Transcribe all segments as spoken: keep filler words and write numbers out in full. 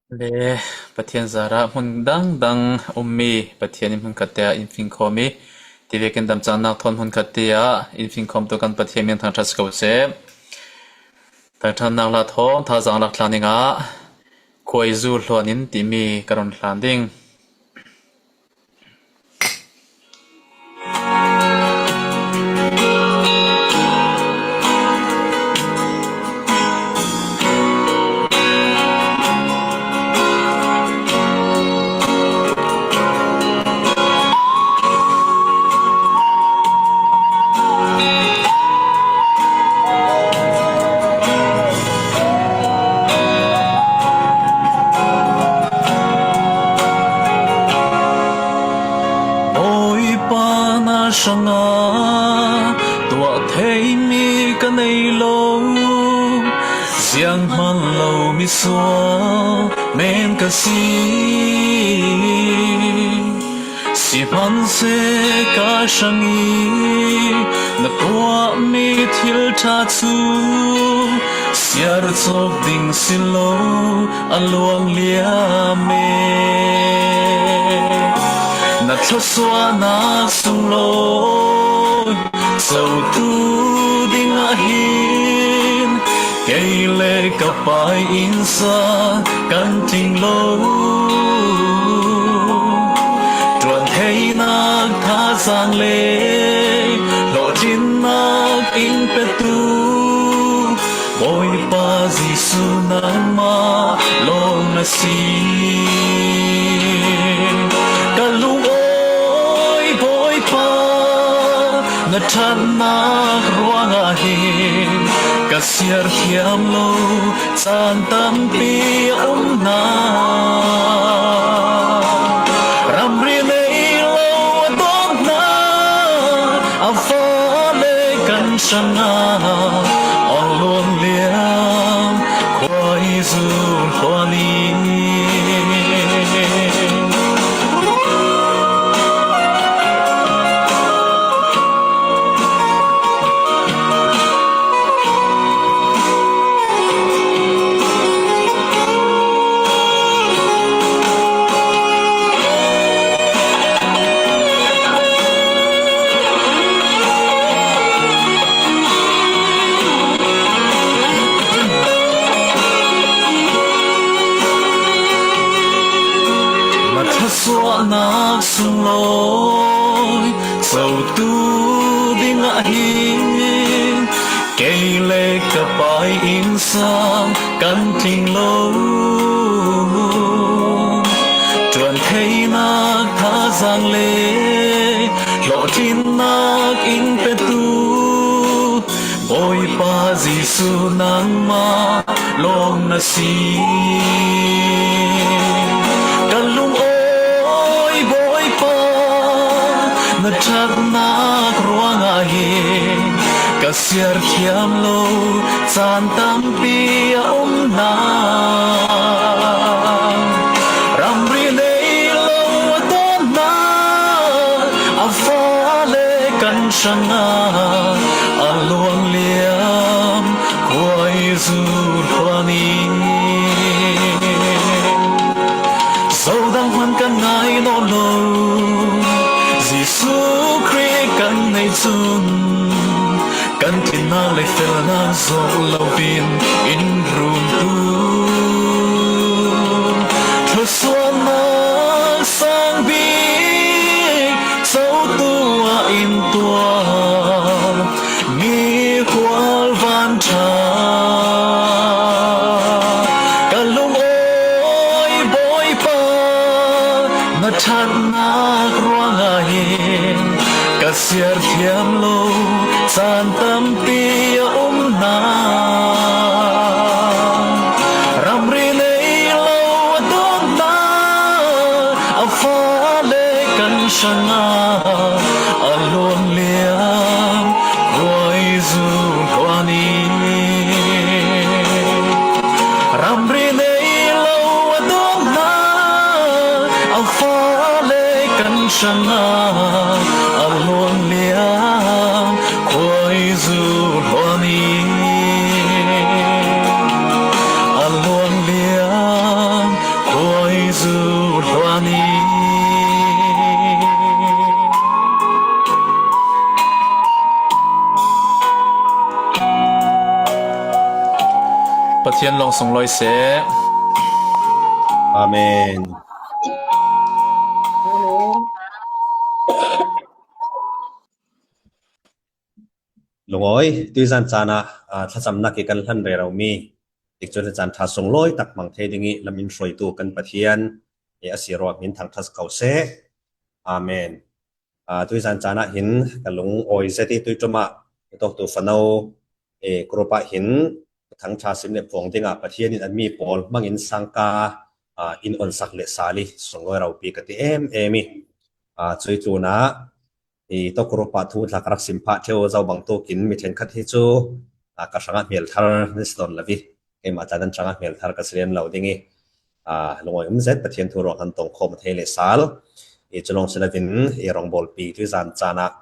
Le, Pathian zarah hmun dangdang ummi Pathian in hmun khatte ah in fingkhawm i, ti vekin damcangnak thawn hmun khatte ah in fingkhawmtu kan Pathian min thangṭhat si ko seh. Thangṭhatnak hla thawn thazaang lak tlang dingah Khuaizu Hluan In timi ka run hlan ding. Bawipa, na hrangah tuah theimi ka nei lo, zianghman lo misual men ka si. Sihmanhsehlaw ka hrang i na tuahmi thil ṭha cu siar cawk ding si lo, a luang liam e. Na thluasuahnak sunglawi cotu dingah hin kei le ka Pa i innsa kan tling lo. Ṭuantheinak, thazaang le hlawhtlinnak in petu Bawipa Jesuh nangmah lawng na si. Ka lungawi Bawipa, na ṭhatnak ruangah hin ka siar thiam lo caan tampi a um hna. Ramri nei lo a dawt hna, a fale kan hrangah a luang liam Khuaizu Hluan In. Na thluasuahnak sunglawi cotu dingah hin kei le ka Pa i innsa kan tling lo. Ṭuantheinak, thazaang le hlawhtlinnak in petu Bawipa Jesuh nangmah lawng na si. Ka lungawi Bawipa, na ṭhatnak ruangah hin ka siar thiam lo caan tampi a um hna. Ramri nei lo a dawt hna, a fale kan hrangah a luang liam Khuaizu Hluan In. Zodang hman kan ngai nawn lo, Jesuh Khrih kan neih cun kan tlinnak le felnak zawh loin in rumtu thluasuahnak sang bik cotu ah in tuah mi khualvan ṭha. Ka lungawi Bawipa, na ṭhatnak ruangah hin ka siar thiam lo caan tampi a um hna. Ramri nei lo a dawt hna, a fale kan hrangah a luang liam Khuaizu Hluan In. Ramri nei lo a dawt hna, a fale kan hrangah a luang liam Khuaizu Hluan In. A luang liam Pathian lawng sunglawi seh. Amen. Lungawi, tuizan caan ah, aa, thlacamnak i kan hlan rero mi, tikcu thlacam ṭha sunglawi tak hmang thei ding i lam in hruaitu kan Pathian i a si ruak hmin thangṭhat ko seh. Amen. Aa, tuizan caan ah hin ka lungawi zet i tuiṭum ah i tawktu fano, e, group ah hin thangṭha sim le phuang dingah Pathian in a mi pawl hmangin sangka, aa, in onsak le sal i sunglawi ropi ka ti em em i, aa, cui tlunah i tawk group ah thu tlak rak sim phah ṭheu zo bang tukin mi ṭhenkhat hi cu, aa, ka hrangah hmel thar nan si tawn lo i keimah tla nan hrangah hmel thar ka si lian lo ding i, aa, lungawi um zet Pathian thu ruang han tong khawm thei le sal. I cu lawng si loin i rawngbawlpi tuizan caan ah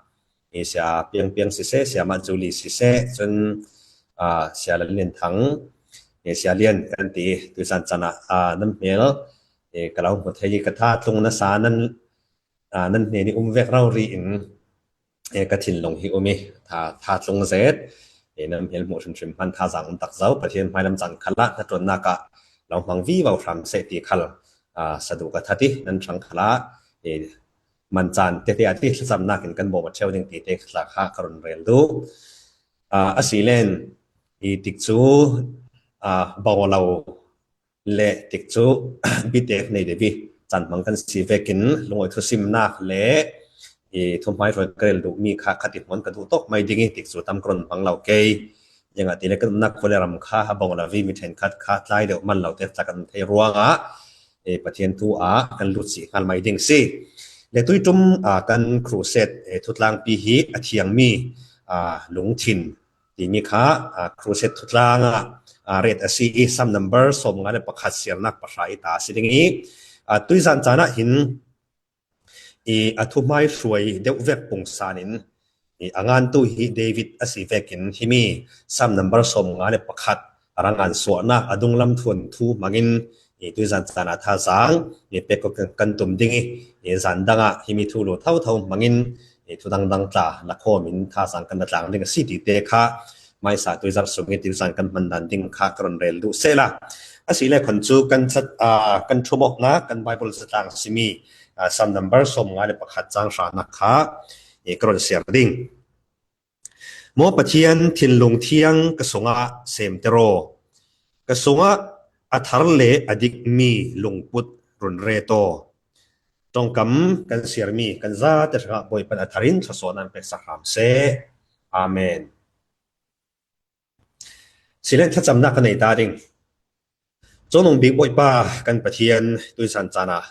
i Sia Piang Piang siseh, Siamah Julie siseh, cun, aa, Sia Lal Lian Thang, i Sia Lian kan ti tuizan caan ah, aa, nan hmel, i ka lo hmu thei i ka thatlung nasa nan, aa, nan hnen i um vek rori in, e, ka thinlung hi um i, tha, thatlung zet, e, nan hmel hmuh hrimhrim hman thazaang um tak zo, Pathian hmailam caan khalah hnaṭuannak ah lo hmang vivo hram seh ti khal, aa, saduh ka that i nan hrang khalah, e, man caan tete a ti thlacamnak in kan bawm a ṭheu ding ti te kha ka run rel duh. Aa, a si len i tikcu, aa, bawng lo le tikcu bitek nei deuh i caan hmang kan si vekin lungawi thusimnak le i thuhmai hruai ka rel duhmi kha khat i hmuan ka duh tawk mai ding i tikcu tam ka run hmang lo kei. Ziangahtile kan umnak khua le ram kha a bawng lo i mi ṭhenkhat kha tlai deuh man lo te tla kan thei ruangah, e, Pathian thu ah kan lut si ngal mai ding si. Le tuiṭum, aa, kan crusade, e, thutlangpi hi a thiangmi, aa, lungthin timi kha, aa, crusade thutlangah, aa, ret a si i Sam number sawmnga le pakhat siarnak pahra i ta a si ding i, aa, tuizan caan ah hin i a thuhmai hruai deuh vek pungsan in i a ngantu hi David a si vekin himi Sam number sawmnga le pakhat a ra ngan suahnak a dunglam thuan thu hmangin i tuizan caan ah thazaang i pek kan, kan tum ding i, i zan dangah himi thu lu thotho hmangin i thu dangdang tla lakhawm in thazaang kan la tlang ding a si ti te kha hmaisa tuizar sung i tuizan kan hman dan ding kha ka run rel duh sehla. A si le khan cu kan chat, aa, kan ṭhumawknak kan Bible zatlang simi, aa, Sam number sawmnga le pakhat cang hranak kha i ka run siar ding. Maw Pathian, thinlung thiang ka sungah semter aw. Ka sungah a thar le a dikmi lungput run ret aw. Ṭongkam kan siarmi kan zate hrangah Bawipa in a thar in thlawsuahnak peksak hram seh. Amen. Silen thlacamnak ka nei ta ding. Cungnung bik Bawipa kan Pathian, tuisan caan ah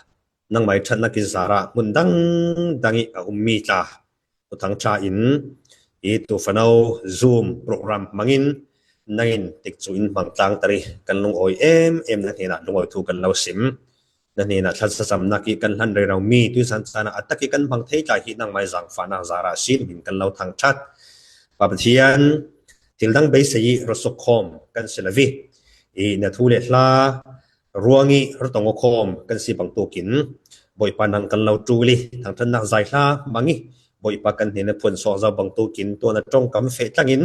nangmai ṭhatnak i zarah hmun dangdang i a ummi tla, Thuthang ṭha in i tufano Zoom program hmangin nangin tikcu in hmang tlangter i kan lungawi em em na hnenah lungawi thu kan lo sim. Na hnenah thlacamnak i kan hlan rero mi tuisan caan ah a tak i kan hmang thei tla hi nangmai zaangfahnak zarah sin in kan lo thangṭhat. Pa Pathian, thil dang beisei i ruatsuk khawm kan si lo i, i na thu le hla ruang i ra tong aw khawm kan si bangtukin Bawipa nang kan lo ṭul i thangṭhatnak zaihla hmang i Bawipa kan hnenah phuan suak zo bangtukin tuan a ṭongkam feh tlangin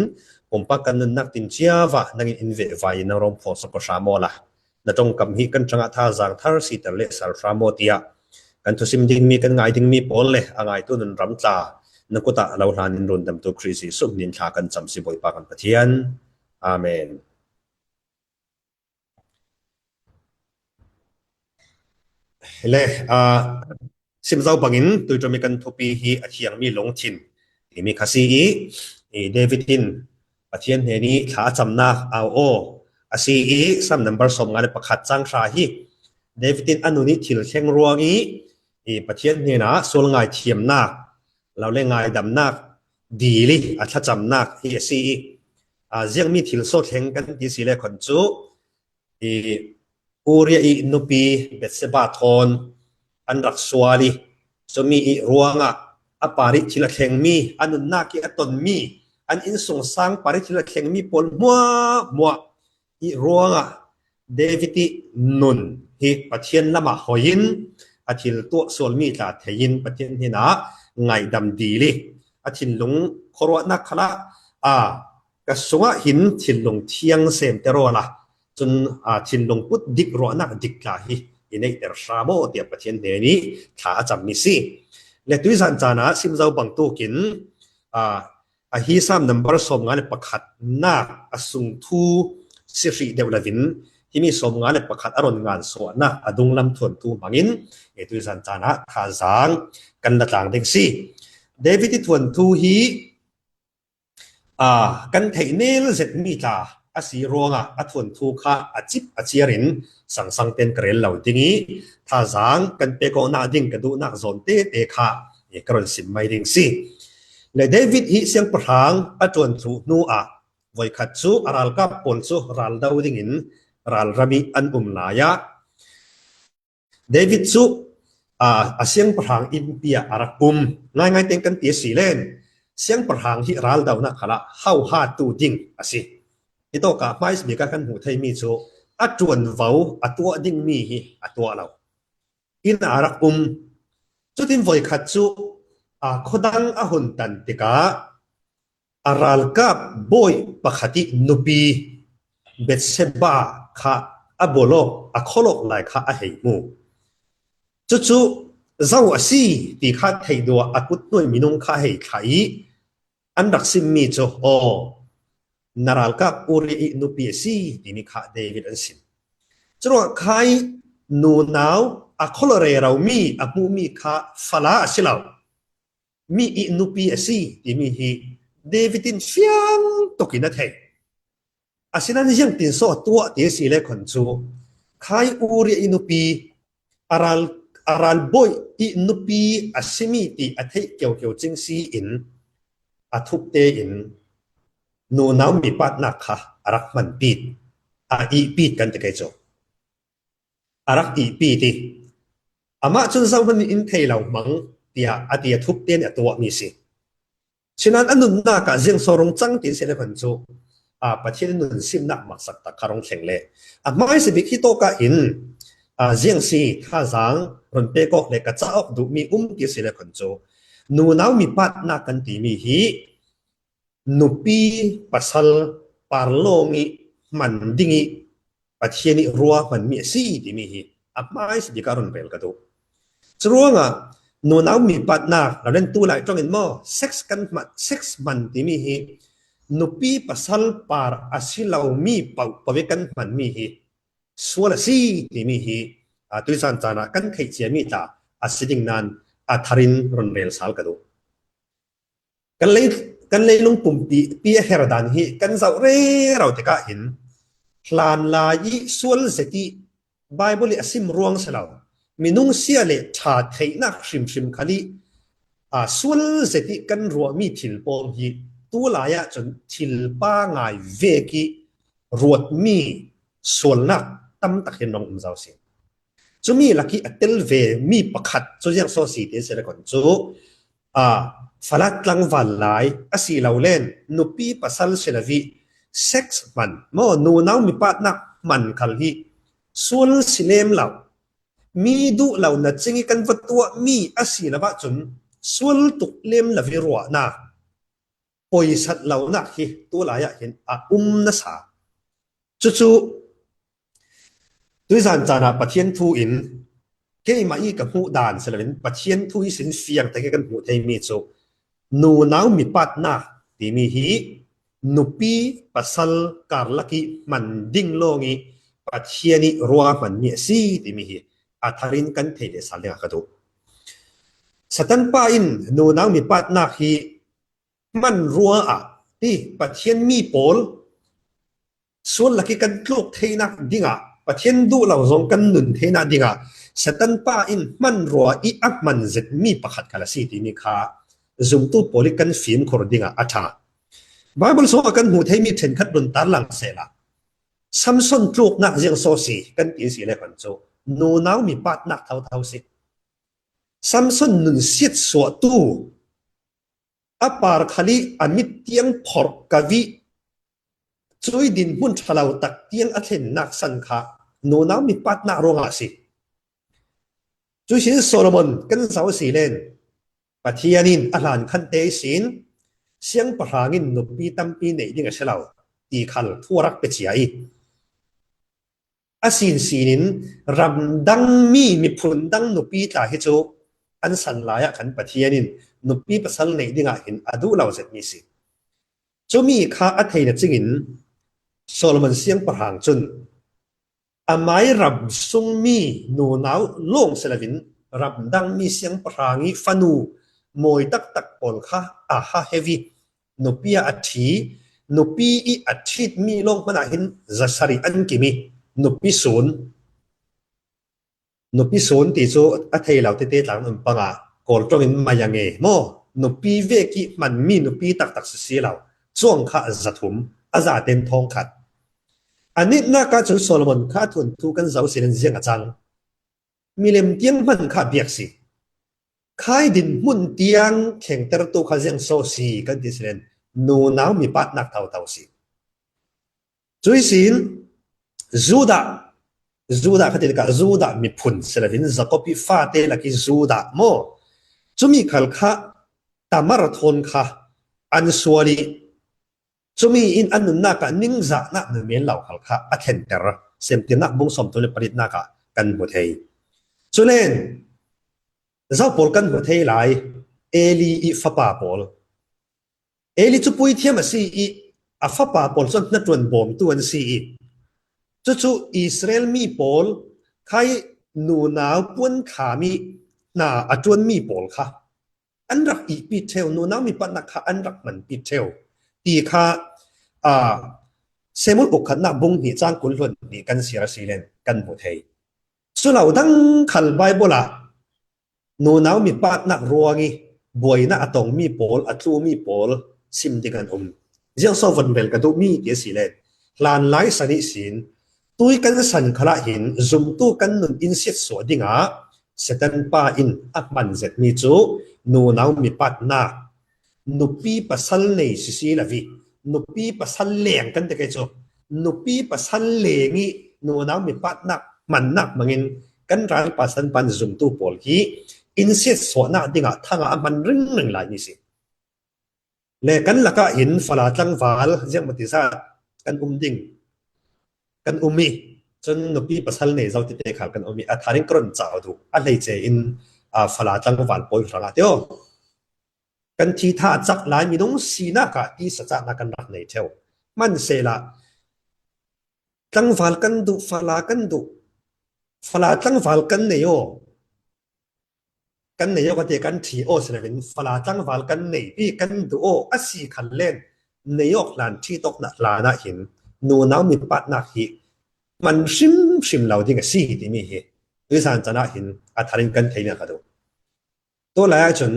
pumpak kan nunnak tin ciavah nangin in vehvai in nang rawng phuang suak aw hram aw la. Na ṭongkam hi kan ṭangah thazaang thar siter le sal hram aw tiah kan thusim dingmi kan ngai dingmi pawl le a ngaitu nunram tla na kutah lo hlan in rundamtu Khrih Jesuh hminin thla kan cam si Bawipa kan Pathian. Amen. Le, aa, sim zo bangin tuiṭum i kan thupi hi a thiangmi lungthin timi kha si i, i David in Pathian hnen i thla a camnak au aw a si i, Sam number sawmnga le pakhat cang hra hi David in a nun i thil thleng ruang i, i Pathian hnenah sual ngaithiamnak lo le ngaidamnak dil i a thlacamnak hi a si i, aa, ziangmi thil sawt thleng kan ti si le khon cu i Uriah i nupi Bathsheba thawn an rak sual i, cumi i ruangah a par i thil a thlengmi, a nunnak i a tonmi, an innsungsang par i thil a thlengmi pawl hmuahhmuah i ruangah David i nun hi Pathian lamah hoi in a thil tuah sualmi tla thei in Pathian hnenah ngaihdam dil i a thinlung khuaruahnak khalah a ka sungah hin thinlung thiang semter aw la, cun, aa, thinlung put dik ruahnak dik tla hi i neihter hram aw tiah Pathian hnen i thla a cam mi si. Le tuizan caan ah sim zo bangtukin, aa, ahi Salm number sawmnga le pakhatnak a sung thu si hrih deuh loin, himi sawmnga le pakhat a run ngan suahnak a dunglam thuanthu hmangin, e, tuizan caan ah thazaang kan la tlang ding si. David i thuanthu hi, aa, kan theih nel zetmi tla a si ruangah a thuanthu kha a cip a ciar in sangsang ten ka rel lo ding i, thazaang kan pek awknak ding ka duhnak zawn tete kha, e, ka run sim mai ding si. Le David hi siangpahrang a ṭuan thluh hnu ah voikhat cu a ralkap pawl cu ral do dingin ralram i an um lai ah David cu, aa, a siangpahrang innpi ah a rak um. Ngaingai tein kan ti a si len, siangpahrang hi raldonak khalah hauhatu ding a si. Hitawkah hmaisabik ah kan hmuh theimi cu a ṭuanvo a tuah dingmi hi a tuah lo. Inn ah a rak um. Cutin voikhat cu, aa, khuadang a hun tan tikah a ralkap bawi pakhat i nupi Bathsheba kha a bawlawk, a khawlawk lai kha a hei hmu. Cucu zo a si ti kha theih duh a kut hnuai minung kha a hei thlah i an rak simmi cu, aw, na ralkap Uriah i nupi a si timi kha David an sim. Curuangah kha i nunau a khawlawk reromi a hmuhmi kha fala a si lo. Mi i nupi a si timi hi David in fiang tukin a thei. Asinain ziangtin saw a tuah ti a si le khon cu, kha i Uriah i nupi a ral, a ralbawi i nupi a simi ti a theih kiokio cing si in a thup tein nunau mipatnak kha a rak hmanpit, a ihpit kan ti kei cu. A rak ihpit i, amah cun zohman in thei lo hmang, tiah a ti a thup tein a tuahmi si. Sinain a nunnak ah ziangsaw rung cang tin si le hman cu, aa, Pathian in nun simnak maksak tak kha rung thleng le a hmaisabik hi tawkah hin, aa, ziang si thazaang run pek awk le ka cah awk duhmi um ti si le hman cu, nunau mipatnak kan timi hi nupi pasal par lawng i hman ding i Pathian i rua hmanmi a si timi hi a hmaisabik ah run rel ka duh. Curuangah nunau mipatnak, lo len tulai ṭongin maw, sex kan hman, sex hman timi hi nupi pasal par a si lomi paohpaoh i kan hmanmi hi sual a si timi hi, aa, tuizan caan ah kan theih ciami tla a si ding nain a thar in run rel sal ka duh. Kan lei, kan leilung pumpi pi a her dan hi kan zoh rero tikah hin, hlanlai i sual zet i Baibal i a sim ruang si lo, minung sia le ṭha theihnak hrimhrim khal i, aa, sual zet i kan ruahmi thil pawl hi tulai ah cun thil pangai vek i ruatmi sualnak tam tak hin rung um zo si. Cumi lak i a tel ve mi pakhat cu ziang saw si ti si le khon cu, aa, falat tlangval lai a si lo len nupi pasal si lo i sex hman maw, nunau mipatnak hman khal hi sual si lem lo. Mi duh lo na cing i kan va tuahmi a si lo ahcun sual tuk lem lo i ruahnak, poisat lonak hi tulai ah hin a um nasa. Cucu tuizan caan ah Pathian thu in keimah i ka hmuh dan si loin Pathian thu i sin fiang tak i kan hmuh theimi cu nunau mipatnak timi hi nupi pasal karlak i hman ding lawng i Pathian i rua hmanmi a si timi hi a thar in kan thei leh sal dingah ka duh. Satan pa in nunau mipatnak hi hmanrua ah hi Pathian mi pawl sual lak i kan tluk theinak dingah, Pathian duh lo zong kan nun theinak dingah Satan pa in hmanrua i a hman zetmi pakhat khal a si timi kha zumtu pawl i kan fimkhur dingah a ṭha. Baibal sungah kan hmuh theimi ṭhenkhat run tarlang sehla, Samson tluknak ziang saw si kan ti si le khon cu nunau mipatnak thotho si. Samson nunsiat suahtu a par khal i a mit tiang phorh kavih cui dinhmun ṭhalo tak tiang a thlennak san kha nunau mipatnak ruangah a si. Cuihsin Solomon kan zoh a si len Pathian in a hlan khante ihsin siangpahrang in nupi tampi neih ding a si lo ti khal thu a rak pia cia i A sin sinin ramdang mi, miphun dang nupi tla hi cu an san lai ah khan Pathian in nupi pasal neih dingah hin a duh lo zetmi si. Cumi kha a thei na cingin Solomon siangpahrang cun amai ram sungmi nunau lawng si loin ramdang mi siangpahrang i fanu mawi taktak pawl kha a ha hevi nupi ah a ṭhi, nupi i a ṭhitmi lawng hmanah hin zasari an kimi nupi sun. Nupi sun ti cu a thei lo tete tlang um panga Kawl ṭongin maya nge maw? Nupi vek i hmanmi nupi taktak si si lo. Cuang kha zathum, a zaten thawng khat. A nihnak ah cun Solomon kha a thuanthu kan zoh si len ziang a cang. Milem tiang hman kha biak si. Khai dinhmun tiang thlengtertu kha ziang so si kan ti si len nunau mipatnak thautau si. Cui sin Judah, Judah kha ti ka Judah miphun si loin Jakob i fate lak i Judah maw? Cumi khal kha Tamar thawn kha an sual i cumi in an nunnak ah ningzahnak numen lo khal kha a thlenter. Semtirnak bung sawmthum le pariatnak ah kan hmu thei. Culen zo pawl kan hmu thei lai, Eli i fapa pawl. Eli cu puithiam a si i a fapa pawl cu hnaṭuan bawmtu an si i cucu Israel mi pawl khai nunau puan thlami hna a ṭuanmi pawl kha an rak ihpi ṭheu, nunau mipatnak kha an rak hmanpi ṭheu ti kha, aa, Samuel ukhatnak bung hnih cang kul hluan hnih kan siar a si len kan hmu thei. Culo dang khal Baibal ah nunau mipatnak ruang i buainak a tongmi pawl, a tlumi pawl sim ding an um. Ziang so von rel ka duhmi ti a si len hlanlai san ihsin tui kan san khalah hin zumtu kan nun in siatsuah dingah Satan pa in a hman zetmi cu nunau mipatnak, nupi pasal nei sisi lo i nupi pasal leng kan ti kei cu nupi pasal leng i nunau mipatnak hmannak hmangin kan ral pasal pan zumtu pawl hi in siatsuahnak dingah thangah a hman ringring lai mi si. Le kan lakah hin fala tlangval ziangmati zat kan um ding, kan um i cun nupi pasal nei zo tete khal kan um i a tharin ka run cau duh a hleice in, aa, fala tlangval pawl hrangah tio kan thi tha a cak lai minung sinak ah tisa caknak kan rak nei ṭheu. Hmansehla tlangval kan duh, fala kan duh, fala tlangval kan nei aw, kan nei aw kan ti kan ṭhi aw si loin fala tlangval kan nei pi kan duh aw a si khan len nei awk hlan ṭhi tawk hna hlan ah hin nunau mipatnak hi hman hrimhrim lo ding a si timi hi tuizan can ah hin a tharin kan theihmi a ka duh. Tulai ahcun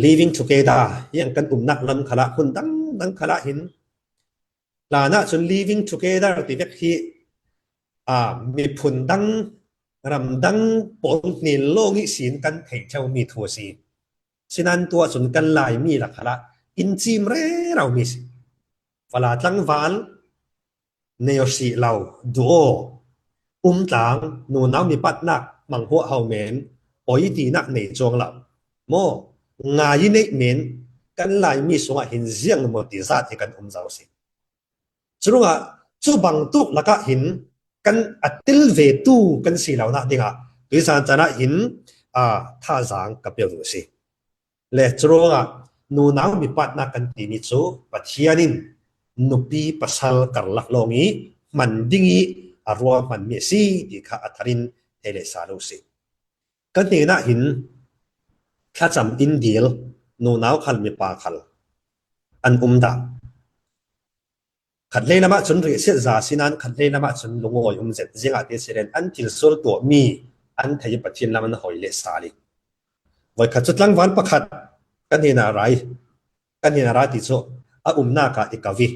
living together hi an kan umnak lam khalah, hmun dangdang khalah hin, hlan ahcun living together ti vek hi, aa, miphun dang, ram dang pawl hnen lawng ihsin kan theih ṭheumi thu a si. Sinan tu ahcun kan Laimi lak khalah in cim rero mi si. Fala tlangval, nei aw hrih lo, duh aw, um tlang, nunau mipatnak hmang huah ho men, poi tinak nei cuang lo. Maw, ngai i neih men, kan Laimi sungah hin ziang maw ti zat hi kan um zo si. Curuangah, cu bangtuk lakah hin kan a tel ve tu kan si lonak dingah, tuizan can ah hin, aa, thazaang ka pek duh si. Le curuangah nunau mipatnak kan timi cu Pathian in nupi pasal karlak lawng i hman ding i a ruahmanmi a si ti kha a tharin thei leh sal u si. Kan hnenah hin thlacam in dil nunau khal mipa khal an um dah. Khat hleilam ahcun riahsiat za a si nain khat hleilam ahcun lungawi um zet. Ziangahtile an thil sual tuahmi an thei i Pathian lam an hawi leh sal i. Voikhat cu tlangval pakhat kan hnenah a ra i, kan hnenah a ra ti cu a umnak ah i kau i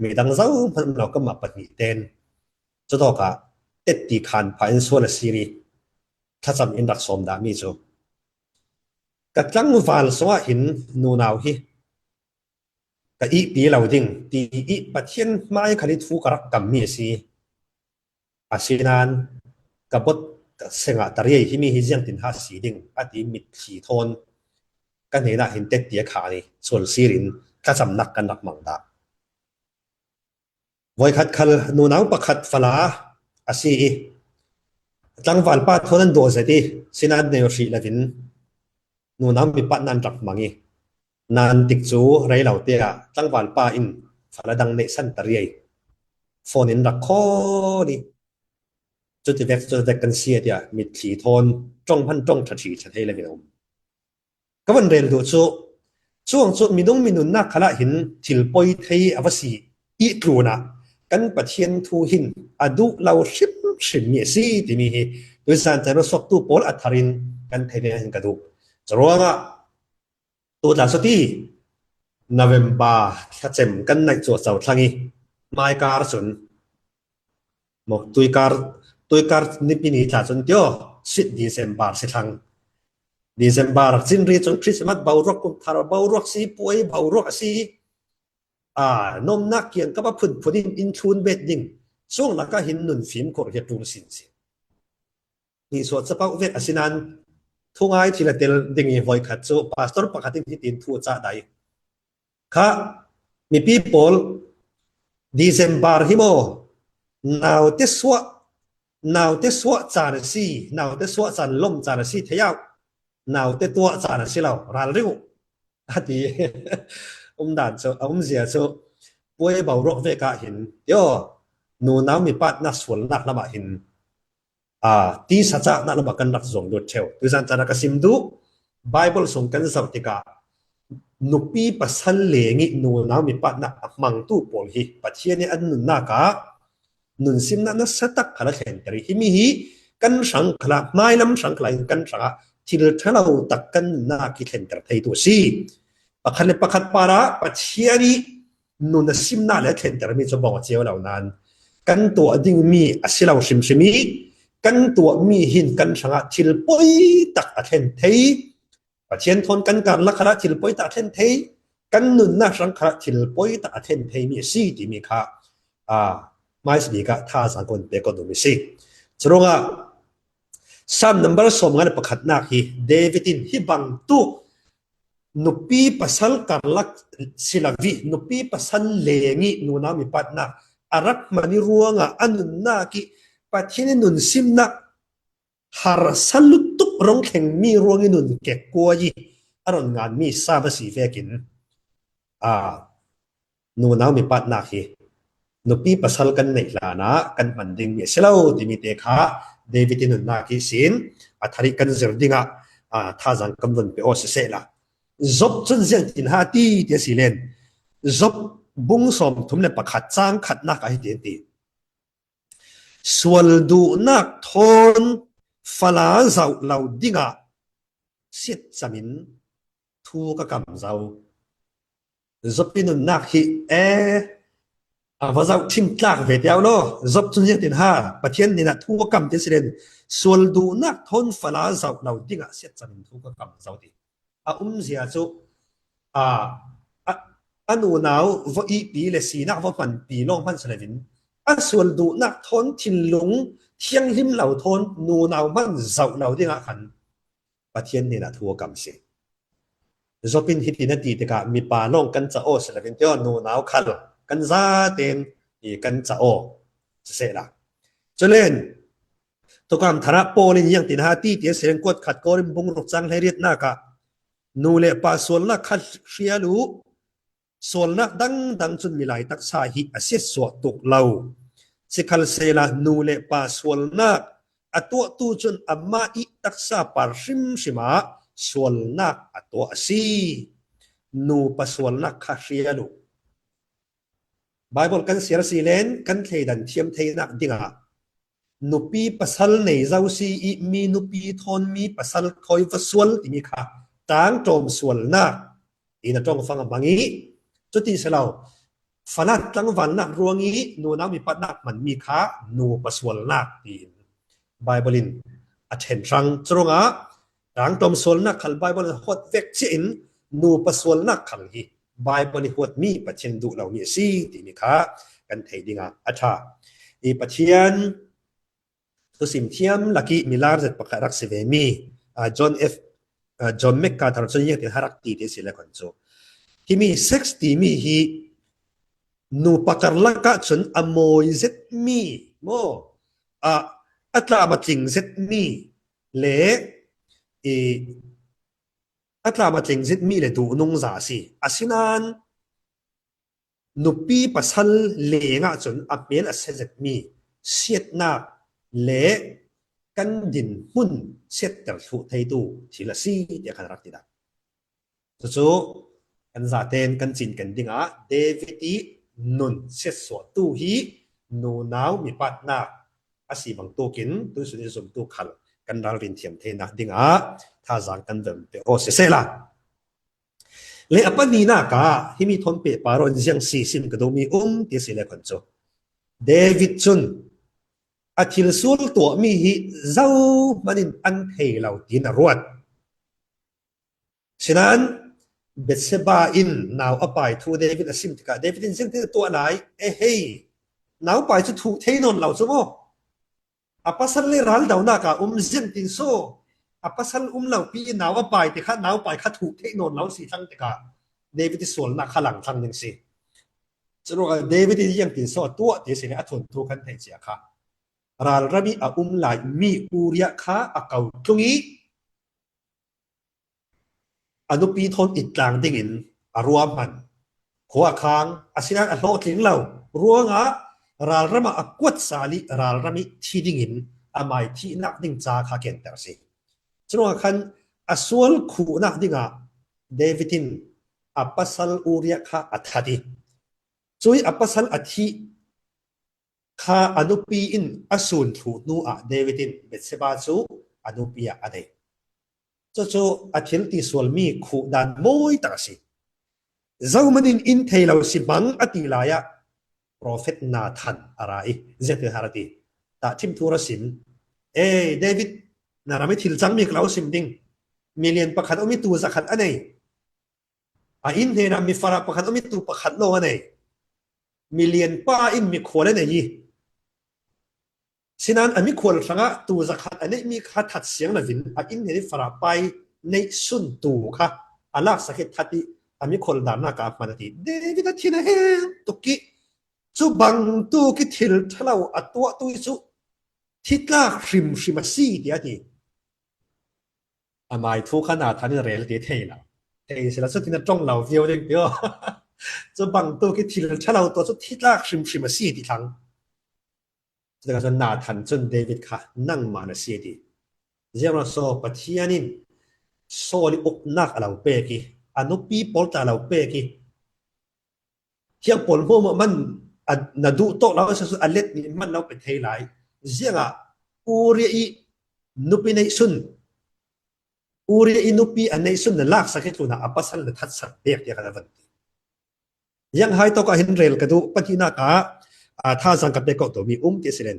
midang zohman um lo kanmah pahnih tein cutawkah tetti khan pha in sual a si i thlacam in rak sawm dahmi cu ka tlangval sungah hin nunau hi ka ihpi lo ding ti i Pathian hmai khal i thu ka rak kammi a si. Asinain ka bot ka sengah tariai himi hi ziangtin ha si ding a ti mitthli thawn ka hnenah hin tetti a khan i sual sir in thlacamnak kan rak mang dah. Voikhat khal nunau pakhat fala a si i, tlangvalpa thawn an dawh zet i, sina an nei hrih lovin, nunau mipatna an rak hmang i, nan tik chu rei lo te ah tlangvalpa in fala dang neihsan ta riai. Phone in rak call i, chuti vek chuti vek kan si a tia, mitthli thawn ṭawng hman ṭawng ṭha ṭhi ṭha thei lovin a um. Ka van rel duh chu, chuang chu minung minunnak khalah hin thil poi thei a va si i tlunah kan Pathian thu hin a duh lo hrim hrim mi a si timi hi tuizan chan suaktu pawl a tharin kan thei ve hin ka duh. Churuangah tu tla suti November thlachem kan naih chu a chau thlang i, mai kar chun maw, tuikar, tuikar nipi ni tla chun tio, sit December si thlang. December chinri chun Christmas boruak, kum thar boruak si, puai boruak a si. A, nomnak kiang kapa phunphun in in thlun bet ding. Chuang laka hin nun fimkhur hi a tul sin si. Ni suat chapau vek a sinan thungai thil a tel ding i voikhat chu pastor pakhat in hitin thu a chah dai. Kha, mipi pawl, December hi maw, naute suah, naute suah chan a si, naute suah chan lom chan a si thei au, naute tuah chan a si lo, ral ring uh, a ti. Um dan chu, a um zia chu, puai boruak vek ah hin, tio, nunau mipatna sualnak lamah hin, a, tisa chakna lamah kan rak zuang lut theu. Tuizan chan a ka sim duh, Bible sung kan zoh tikah, nupi pasal leng i nunau mipatna a hmangtu pawl hi Pathian i an nunnak ah nun simna nasa tak khalah thlenter i, himi hi kan hrang khalah, hmailam hrang khalah in kan hrangah thil ṭha lo tak kan nunnak i thlenter theitu a si. Pakhat le pakhat parah Pathian i nun a simna le thlenter mi chu bawng a cio lo nan, kan tuah ding mi a si lo hrimhrim i, kan tuah mi hin kan hrangah thil poi tak a thlen thei, Pathian thawn kan karlak khalah thil poi tak a thlen thei, kan nunna hrang khalah thil poi tak a thlen thei mi a si timi kha, a, hmaisa bik ah thazang ka hun pek ka duh mi si. Churuangah Psalm number sawmnga le pakhatnak hi David in hi bangtuk nupi pasal karlak si lo i, nupi pasal leng i nunau mipatnak a rak hman i ruangah a nunnak i Pathian i nun simna harsa lutuk rong thleng mi ruang i nun kekkuai i a rawn ngan mi sa va si vekin, a, nunau mipatnak hi nupi pasal kan neih hlanah kan hman ding mi a si lo timi te kha David i nunnak ihsin a thar i kan zir dingah, a, thazang kan vun pe aw siseh la. Job chun ziang tin ha ti ti a si len. Job bung sawmthum le pakhat chang khatnak ah hitin ti. Sual duhnak thawn fala zauh lo dingah siatchamin thu ka kam zo. Job i nunnak hi, e, a va zauh thim tlak ve tiau law. Job chun ziang tin ha, Pathian hnenah thu a kam ti si len, sual duhnak thawn fala zauh lo dingah siatchamin thu ka kam zo ti. A umzia chu, a, a, a nunau va ihpi le sinak va hmanpi lawng hman si lovin, a sual duhnak thawn thinlung thianghlim lo thawn nunau hman zauh lo dingah khan Pathian hnenah thu a kam si. Job in hitin a ti tikah mipa lawng kan ca aw si lovin tio, nunau khal kan zaten i kan ca aw siseh la. Chulen, Thukam tharah Paul in ziang tin ha ti ti a si len, kuat khat Korin bung ruk chang hleiriatnak ah, nu le pa sualnak kha hrial uh, sualnak dangdang chun milai taksa hi a siatsuah tuk lo. Sikhalsehla nu le pa sualnak a tuahtu chun amah i taksa par hrimhrim ah sualnak a tuah a si. Nupa sualnak kha hrial uh. Bible kan siar si len kan thleidan thiam theinak dingah nupi pasal nei zo si i, mi nupi thawn mi pasal thawi va sual timi kha tangṭawm sualnak in a ṭawngfang a hmang i, chuti si lo, fala tlangvalnak ruang i nunau mipatnak hman mi kha nupa sualnak tiin Bible in a ṭhen hrang. Churuangah tangṭawm sualnak khal Bible in a huat vek ciahin nupa sualnak khal hi Bible i huat mi Pathian duh lo mi a si timi kha kan thei dingah a ṭha. I Pathian thusim thiam lak i milar zet pakhat rak si ve mi, a, John F, a, John MacArthur chun ziang tin ha rak ti ti si le khan chu, himi sex timi hi nupa karlak ah cun a mawi zetmi maw, a, a tlam a tling zetmi le i a tlam a tling zetmi le duhnungza a si. Asinain nupi pasal leng ah cun a hmel a sia zetmi siatnak le kan dinhmun siatter thluh theitu thil a si tiah kan rak ti dah. Cucu kan zaten kan cinken dingah David i nun siatsuahtu hi nunau mipatnak a si bangtukin tuisun i zumtu khal kan ralrin thiam theinak dingah thazaang kan vem pe aw sisehla. Le a pahnihnak ah himi thawn pehpar in ziang si sim ka duhmi um ti si le khon cu David cun a thil sual tuahmi hi zohman in an thei lo tiin a ruat. Sinain Bathsheba in nau a pai thu David a sim tikah David in ziangtin a tuah lai, e hei, nau pai cu thuh thei nawn lo cu maw? A pasal le raldonak ah um ziangtin so a pasal um lopi i nau a pai ti kha nau pai kha thuh theih nawn lo si thlang tikah David i sualnak kha lang thlang ding si. Curuangah David in ziangtin so a tuah ti si le a thuanthu kan theih cia kha ralram i a um lai mi Uriah kha a ko tlung i a nupi thawn i tlang dingin a ruahman. Khua a khang, asinain a hlawhtling lo. Ruangah ralram ah a kuat sal i ralram i thi dingin amai thihnak ding ca kha kenter a si. Curuangah khan a sual khuhnak dingah David in a pasal Uriah kha a that i cuih a pasal a thih kha a nupi in a sun thluh hnu ah David in Bathsheba cu a nupi ah a dei. Cucu a thil ti sualmi khuhdan mawi tak a si. Zohman in in thei lo si hmang a ti lai ah profet Nathan a ra i ziatin har a ti. Tahṭhim thu ra sim. E, David, na ram i thil cangmi ka lo sim ding. Milian pakhat um i tu zakhat a nei. A inn hnenah mi farah pakhat um i tu pakhat lawng a nei. Milian pa in mikhual a nei i sinain a mikhual hrangah tu zakhat a neihmi kha that siang loin a inn hnen i farah pai neih sun tu kha a laksak i that i a mikhual darnak ah a hman a ti. David a thin a heng tuk i cu bangtuk i thil ṭhalo a tuahtu i cu thitlak hrimhrim a si tiah a ti. Amai thu kha Nathan in rel ti thei lo. Thei sila cutin a ṭong lo viau ding tio. Cu bangtuk i thil ṭhalo tuah cu thitlak hrimhrim a si ti thlang. Cutikah cun Nathan cun David kha nangmah na si a ti. Ziangruangah so Pathian in Saul i uknak a lo pek i a nupi pawl tla a lo pek i hiang pawl hmuahhmuah man a, na duh tawk lo a si cu a let nih man lo pe thei lai. Ziangah Uriah i nupi neih sun, Uriah i nupi a neih sun na laksak i tlunah a pasal na thatsak bek tiah kan a van ti. Ziang hai tawk ah hin rel ka duh, pahnihnak ah, aa, thazaang ka pek ko mi um ti a si len.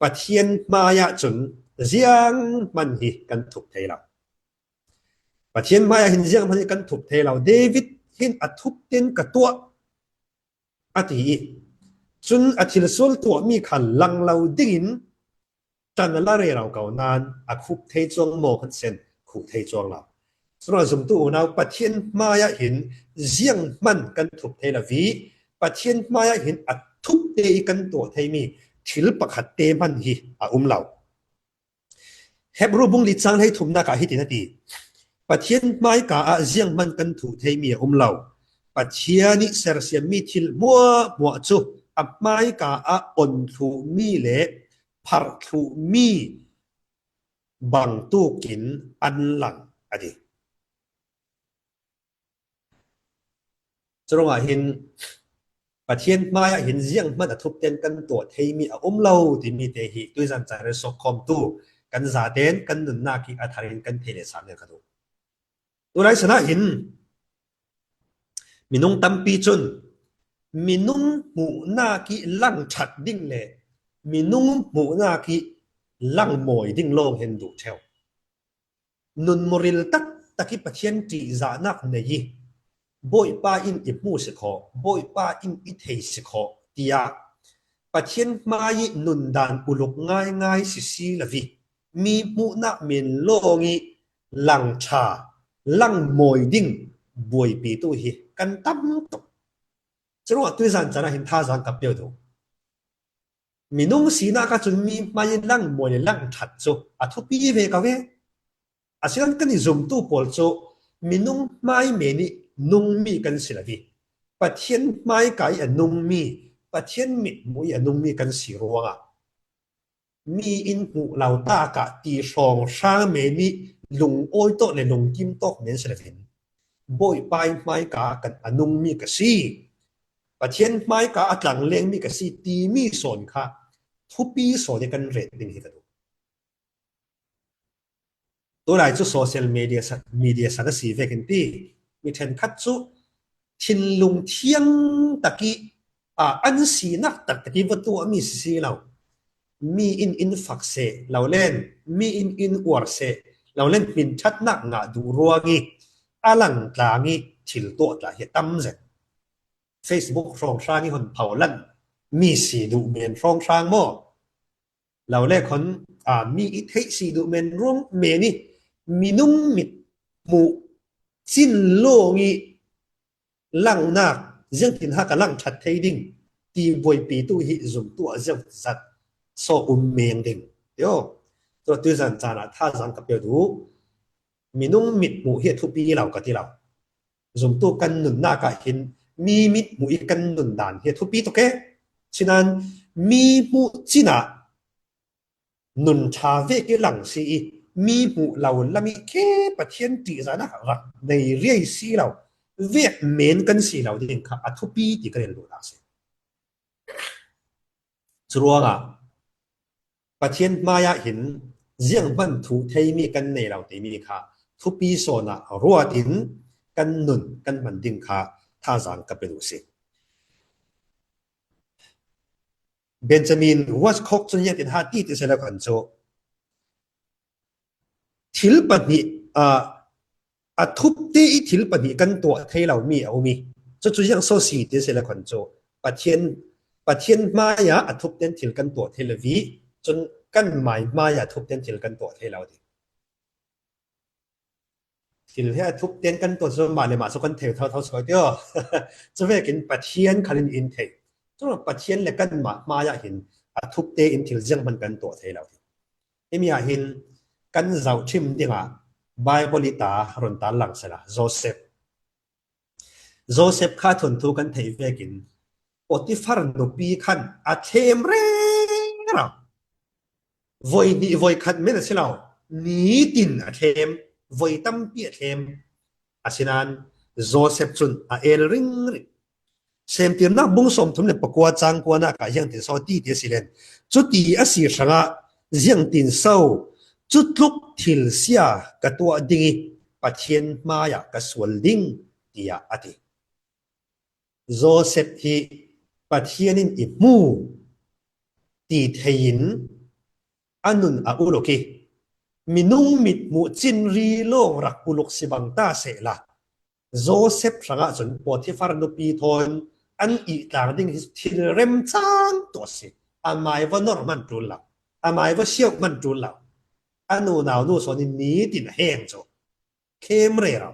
Pathian hmaiah cun ziang hman hi kan thup thei lo. Pathian hmaiah hin zianghman hi kan thup thei lo. David hin a thup ten ka tuah a ti i cun a thil sual tuahmi kha lang lo dingin ṭan a la rero ko nain a khup thei cuang maw kan sen khuh thei cuang lo. Cun a zumtu unau Pathian hmaiah hin zianghman kan thup thei lo i Pathian hmaiah hin a thup te i kan tuah theimi thil pakhat te hman hi a um lo. Hebru bung li cang hleithumnak ah hitin a ti, Pathian hmaika ah zianghman kan thuh theimi a um lo. Pathian i sersiammi thil hmuahhmuah cu a hmaika ah on thluhmi le pharh thluhmi bangtukin an lang a ti. Curuangah hin Pathian hmaiah hin zianghman a thup ten kan tuah theimi a um lo timi te hi tuizan caan sawkkhawmtu kan zaten kan nunnak i a thar in kan thei le sang nen ka duh. Tulai sanah hin minung tampi cun minung hmuhnak i langṭhat ding le minung hmuhnak i langmawi ding lawng hin duh ṭheu. Nun muril taktak i Pathian ṭihzahnak nei i Bawipa in i hmu si khawh, Bawipa in i thei si khawh, tiah Pathian hmai i nundan uluk ngaingai sisi lo i mi hmuhnak men lawng i langṭha, langmawi ding buaipitu hi kan tam tuk. Curuangah tuizan caan ah hin thazaang ka pia uh duh. Minung sinak ah cun mi hmai in lang muai le lang ṭhat cu a thupi ve ko ve. Asinan kan i zumtu pawl cu minung hmai men i nungmi kan si lo i, Pathian hmaika i a nungmi, Pathian mithmuh i a nungmi kan si ruangah mi in hmuh lo takah ti hrawnghrang men i lungawi tawk le lungkim tawk men si loin Bawipa i hmaika kan a nungmi ka si, Pathian hmaika a tlanglengmi ka si timi sawn kha thupi sawn i kan ret ding hi ka duh. Tulai cu social media sa-, media san a si vekin ti, mi ṭhenkhat cu thinlung thiang tak i, aa, an sinak taktak i va tuahmi si si lo. Mi in in fak seh lo len, mi in in uar seh lo len, hminṭhatnak ngah duh ruang i a langtlang i thil tuah tla hi a tam zet. Facebook hrawnghrang i hun pholan mi si duh men hrawnghrang maw? Lo le khon, aa, mi i theih si duh men ruang men i minung mit hmuh cin lawng i langnak ziangtin ha ka lang ṭhat thei ding ti buaipitu hi zumtu ah ziangzat saw um meng ding. Tio, tua tuizan caan ah thazaang ka pia duh. Minung mit hmuh hi a thupi lo ka ti lo. Zumtu kan nunnak ah hin mi mit hmuh i kan nun dan hi a thupi tuk e. Sinan mi hmuh cin ah nun ṭha vek i lang si i, mi hmuh lo lam i khe Pathian ṭihzahnak rak nei riai si lo, vek men kan si lo ding kha a thupi ti ka rel duhnak si. Curuangah Pathian hmaiah hin zianghman thuh theimi kan nei lo timi kha thupi sawn ah ruat in kan nun kan hman ding kha thazaang ka pe duh si. Benjamin Westcott cun ziangtin ha ti ti sele khan cu thil pahnih, aa, a thupte i thil pahnih kan tuah thei lomi a um i, cucu ziang so si ti sele khan cu Pathian, Pathian hmaiah a thupte in thil kan tuah thei lo i, cun kan mai hmaiah a thupte in thil kan tuah thei lo ding. Thil he a thupte in kan tuah cu mah le mah cu kan thei thotho suai tio. Cuvekin Pathian khal in in thei. Cun Pathian le kanmah hmaiah hin a thupte in thil zianghman kan tuah thei lo. Himi ah hin kan zohṭhim dingah Baibal i ta run ta lang sela Joseph. Joseph kha thunthu kan theih vekin Potifar nupi khan a thlem rero. Voi hnih voi khat men a si lo, nitin a thlem, voi tampi a thlem. Asinan Joseph cun a el ringring. Semtirnak bung sawmthum le pakua cang kuanak ah ziangtin so ti ti a si len. Cuti a si hrangah ziangtin so cutluk thil sia ka tuah ding i Pathian hmaiah ka sual ding, tiah a ti. Joseph hi Pathian in i hmu ti thei in a nun a uluk i, minung mit hmuh cinri lawng rak uluk si bang ta sehla, Joseph hrangah cun Potifar nupi thawn an ihtlang ding hi thil remcang tuah si. Amai va nor hman ṭul lo, amai va siauh hman ṭul lo. A nunau nu sawn in nitin a heng cu khem rero.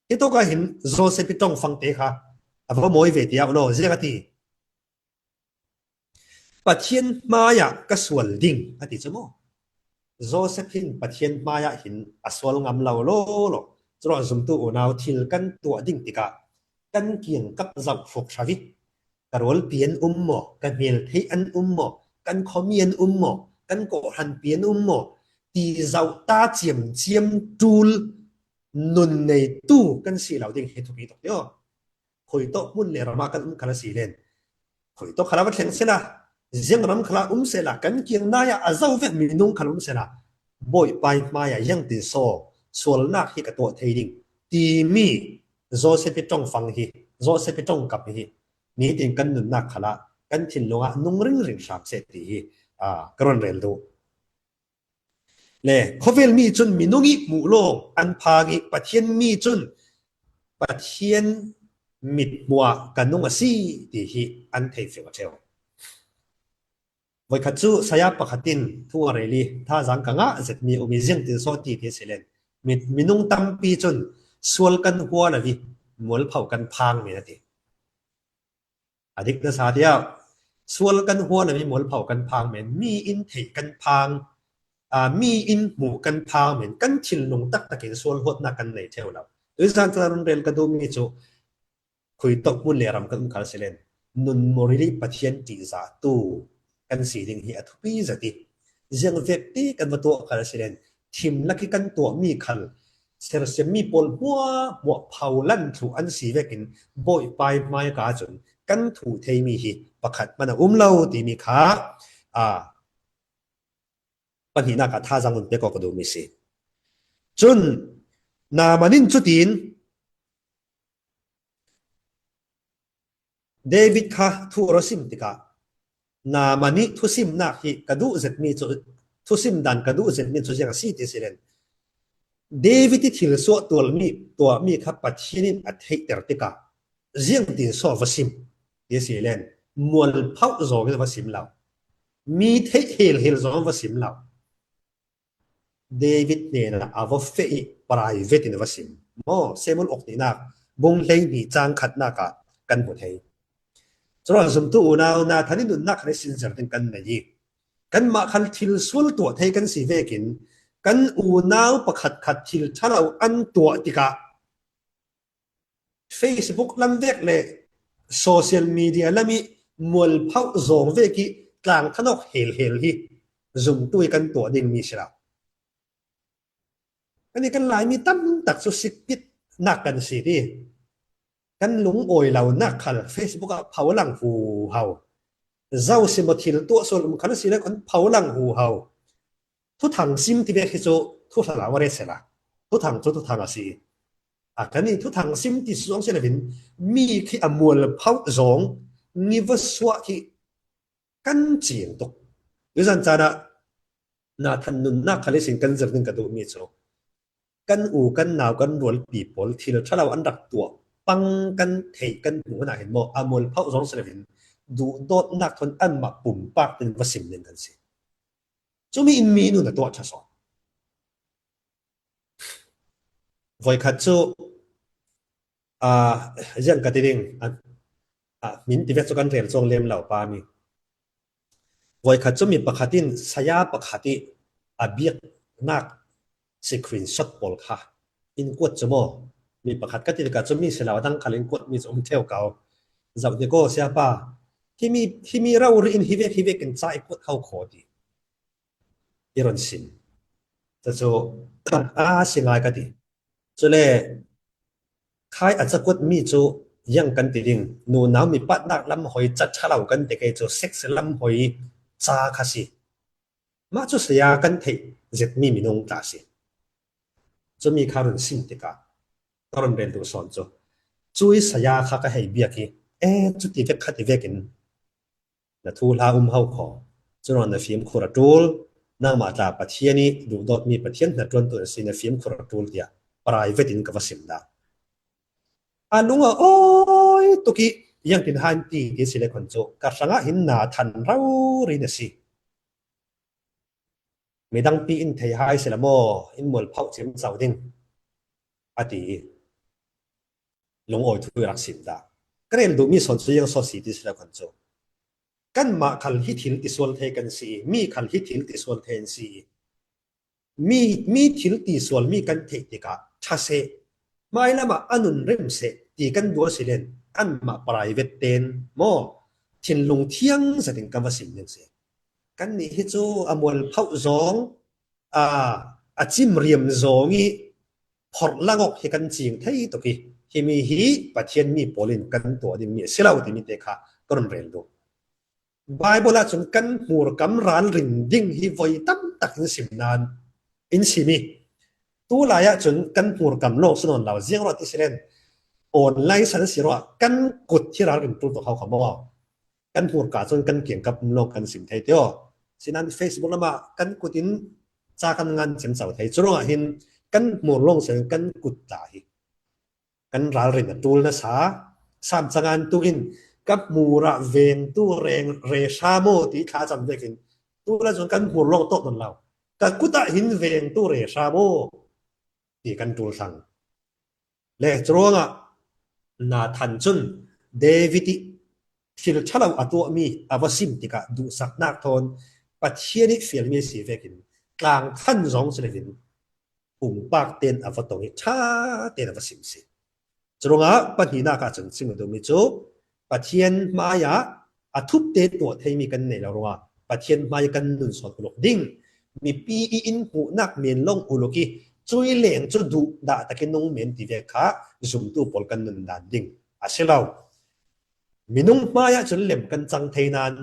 Hitawk ah hin Joseph i ṭongfangte kha a va mawi ve tiah ulo ziang a ti. Pathian hmaiah ka sual ding a ti cu maw? Joseph hin Pathian hmaiah hin a sual ngam lo lawlaw. Curuah zumtu unau thil kan tuah ding tikah kan kiangkap zoh hruk hra i, ka rualpi an um maw, ka hmeltheih an um maw, kan khuami an um maw, kan kawhhranpi an um maw, ti zoh ta ciamciam ṭul nun neitu kan si lo ding hi thupi tuk tio. Khuitawk hmun le ramah kan um khal a si len, khuitawk khal a va thleng sela, ziang ram khal a um sela, kan kiang nai ah a zo vek minung khal um sela, Bawipa i hmaiah ziangtin so sualnak hi ka tuah thei ding timi Joseph i ṭongfang hi, Joseph i ṭongkap hi, nitin kan nunnak khal ah kan thinlung ah nung ringring hram seh ti hi, aa, ka run rel duh. Le khawvel mi cun minung i hmuh lawng an phang i, Pathian mi cun Pathian mithmuh ah ka nung a si ti hi an thei fiang a ṭheu. Voikhat cu saya pakhat in thu a rel i, thazaang ka ngah zetmi a um i, ziangtin so ti ti si len, mi, minung tampi cun sual kan hua lo i mualpho kan phang men a ti. A dik nasa tiah sual kan huan a mi mualpho kan phang men, mi in theih kan phang, aa, mi in hmuh kan phang men, kan thinlung taktakin sual huatnak kan nei theu lo. Tuizan cun a run rel ka duhmi cu, khuitawk hmun le ram kan um khal si len, nunmur ih Pathian ṭihzahtu kan si ding hi a thupi zet ih, ziangvek te kan va tuah khal si len, thim lak ih kan tuahmi khal sersiammi pawl hmuahhmuah pholan thluh an si vekin Bawipa ih hmaika cun kan thuh theimi hi pakhat hman a um lo timi kha, aa, pahnihnak ah thazaang hun pek aw ka duhmi si. Cun Naaman in cutin David kha thu a ra sim tikah Naaman ih thusimnak hi ka duh zetmi cu, thusim dan ka duh zetmi cu ziang a si ti si len, David ih thil suah tualmi, tuahmi kha Pathian in a theihter tikah ziangtin so va sim ti si len, mualphoh zawng in va sim lo, mi theih helhel zawng va sim lo. David hnenah a va feh ih private in a va sim. Maw, Samuel awk hnihnak bung hleihnih cang khatnak ah kan hmu thei. Curuangah zumtu unau Nathan ih nunnak khan i sinser ding kan nei ih, kanmah khan thil sual tuah thei kan si vekin, kan unau pakhatkhat thil ṭhalo an tuah tikah Facebook lam vek le social media lam ih mualphoh zawng vek ih tlang thanawk helhel hi zumtu ih kan tuah dingmi si lo. Kan ih kan Laimi tam tak cu sikpitnak kan si ti. Kan lungawi lonak khal Facebook ah pholang huhau. Zosi maw thil tuah sual um khal si le kan pholang huhau. Thuthang sim ti vek hi cu thuthang a va ret sehla, thuthang cu thuthang a si. A kan ih thuthang sim ti suang si loin mi khi a mualphoh zawng ngi va suah khi kan cing tuk. Tuzan caan ah Nathan nunnak khal ihsin kan zir ding ka duhmi cu kan u, kan nau, kan rualpi pawl thil ṭhalo an rak tuah pang kan theih kan hmuh hna hin maw, a mualphoh zawng si loin duhdawtnak thawn anmah pumpak ding va sim ding kan si. Cumi in mi nun a tuah ṭha sawn. Voikhat cu, aa, ziang ka ti ding, a, a, min ti vek cu kan rel cuang lem lo pa mi. Voikhat cu mi pakhat in saya pakhat ih a biaknak screenshot pawl kha in kuat cu maw? Mi pakhat ka ti tikah cu mi si lo a dang khal in kuatmi cu um ṭheu ko. Zoh hnik aw, sayapa, himi, himi rori in hi vek, hi vek in ca i kuat ho kho ti i run sim. Cucu a si ngai ka ti. Cule khai a cakuatmi cu ziang kan ti ding, nunau mi patnak lam hoi ca ṭhalo kan ti kei cu sex lam hoi ca kha si. Mah cu saya kan theih zetmi minung tla si. Cumi kha run sim tikah ka run rel duh sawn cu, cui saya kha ka hei biak ih, e, cuti vek kha ti vekin na thuhla um ho kho. Curuangah na fimkhur a ṭul, nangmah tla Pathian ih duhdawtmi Pathian hnaṭuantu na si, na fimkhur a ṭul, tiah private in ka va sim dah. A lung a awi tuk ih, ziangtin han ti ti si le khun cu ka hrangah hin Nathan rori na si. Midangpi in thei hai sehla maw, in mualphoh ciamco ding, a ti ih lungawi thu rak sim dah. Ka rel duhmi sawn cu ziang saw si ti si lo khan cu, kanmah khal hi thil ti sual thei kan si ih, mi khal hi thil ti sual thei an si ih, mi, mi thil ti sual mi kan theih tikah ṭha seh, hmailam ah a nunrim seh ti kan duh a si len, anmah private ten maw, thinlung thiang zetin kan va sim ding si. Kannih hi cu a mualphoh zawng, aa, a cimriam zawng ih phorh lang awk hi kan cing thei tuk ih, himi hi Pathian mi pawl in kan tuah dingmi a si lo timi te kha ka run rel duh. Baibal ahcun kan hmurkam ralrin ding hi voi tam tak in sim nan in sim ih, tu lai ahcun kan hmurkam lawng si nawn lo, ziang ruah ti si len online san si ruah kan kut hi ralrin ṭul tuk hau kha maw? Kan hmurka cun kan kiangkap um lawng kan sim thei ti aw. Sinan Facebook lamah kan kut in ca kan ngan ciamco thei. Curuangah hin kan hmur lawng si kan kut tla hi kan ralrin a ṭul nasa. Sam cangan tu in ka hmur ah vengtu reng re hra maw ti thlacam vekin tu lai cun kan hmur lawng tawk nawn lo. Ka kut ah hin vengtu re hra maw ti kan ṭul thlang. Le curuangah Nathan cun David ih thil ṭha lo a tuahmi a va sim tikah duhsaknak thawn Pathian ih fialmi a si vekin tlangthan zong si loin pumpak ten a va tong ih ṭha ten a va sim si. Curuangah pahnihnak ah cun sim a duhmi cu Pathian hmaiah a thupte tuah theimi kan nei lo ruangah Pathian hmai kan nun sawn uluk ding, mipi ih in hmuhnak men lawng uluk ih cui leng cu duh dah takin nung men ti vek kha zumtu pawl kan nun dan ding a si lo. Minung hmaiah cun lem kan cang thei nain